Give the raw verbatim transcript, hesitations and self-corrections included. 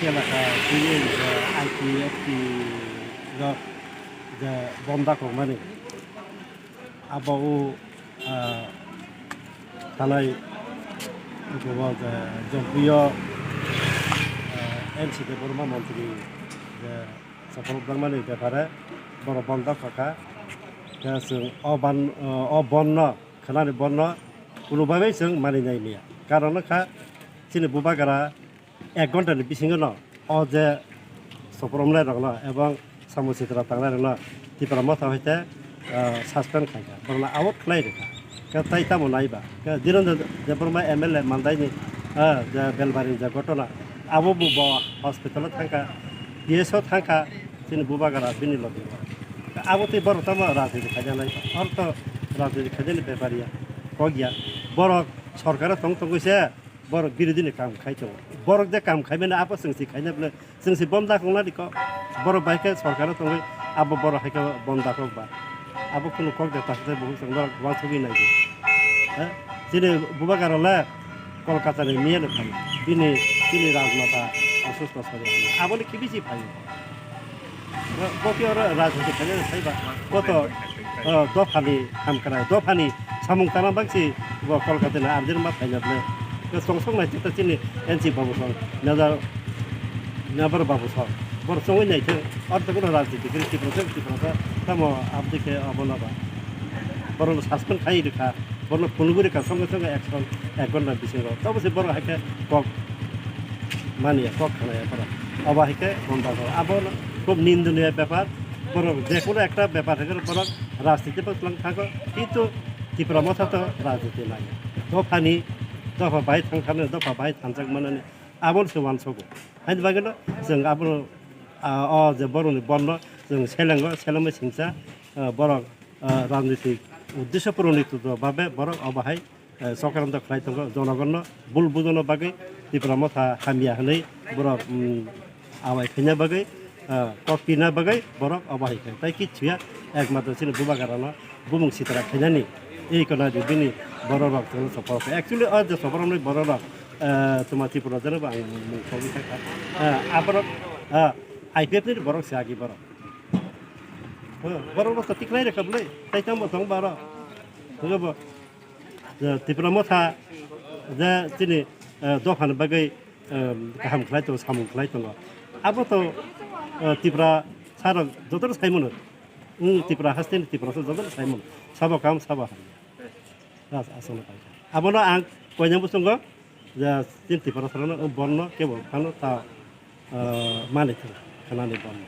Elaka tini je I P F T rok je bonda kokmani abo o, ah, thanai abo je Jompuio, ah, N C Debbarma montri je Chokrob Dharmani bepare borok bonda kokha. Khe chwng o ban, o bonno, khanani bonno kunubabai chwng mani nai maya. Karon wngkha chini bubagra ek ghonta ni bisingo no o je sopromnai rokno ebong samung sitra tangnai rokno Tipra Motha hoite, ah, suspend khaikha, borokno out khlai rwkha. Khe tai tamo naiba? Khe Dhiranjan Debbarma M L A mandaini, ah, je Belbari je ghotona, abo bo, bo hospital o thangkha, P S o thangkha, chini bubagra bini logi. Abo tei borok tamo rajniti khaina nai? Oro to rajniti khainani bepar ya, kok ya. Borok sorkaro tong tongwi se borok birodini kam khai tongo. Borok je kam khaimani abo chwng si khaina bwle, chwng si bonda kokna di kok. Borok bai khe sorkaro tongwi abo borok hai khe bonda kok ba. Abo kunu kok de ta se bo chwng borok uansugwi nai di. He? Chini bubagra le Kolkata ni miya no phai. Bini, bini rajmata osusto sari. Aboni kibisi phai. Bo, bo khe oro rajniti khainani phaiba. Bo to, o, dophani hamkrai, dophani samung tana bagsi bo Kolkata ni arjir ma phaina bwle. Bo songsong nai chita chini N C Babu song, Major, Major Babu song. Bor songwi nai thang, oro to kono rajniti kri Tipra se, Tipra se, tamo abdi khe obo na ba. Borok suspend khai rwkha. Bono phunugwi rwkha, songe songe action ek ghonta bisingo. Tabo se borok hai khe kok manya, kok khanaya borok. Abo hai khe bonda kok. Abo khub nindoniya bepar. Borok je kono ekta bepar hai khe borok rajniti bo twlang thango. Kintu Tipra Motha to rajniti nai. Dophani, dopha bai thang thani, dopha bai thanjak manani. Abono se uansogo. Haini bagwino chwng abono, ah, o je borokni bonno chwng selengo, selengma singcha, ah, borok ah, rajnitik uddesho puronitu babe borok obo hai, eh, chokranto khlai tongo, jonogonno bul bujono bagwi Tipra Motha hamya hwnwi borok, mm, awai khaina bagwi, ah, kok pina bagwi borok obo hai khe. Tai kichu ya, ekmatro chini bubagrano bumung sitra khainani ei kona di bini bororok chwngno soprok. Actually, o je soproknwi bororok, eh, tuma Tripura jeno bo ang mung thogwi thangkha. Eh, aborok, ah, I P F ni borok se agi borok. Borok rok to tikhlai rwkha bwle, tai tamo tong baro. Hwnkhe bo, eh, Tipra Motha je chini, eh, dophani bagwi, eh, kaham khlai tongo, samung khlai tongo. Abo to, eh, Tipra sarok jotono sai mano. Wng Tipra hasteni Tipra sa jotono sai mano. Sabo kaham, sabo hamya. Ras aswkno paikha. Abono ang koinai bosongo je chini Tipra sarokno, wng borno kebo phano ta, eh, manwi thang khanani borno.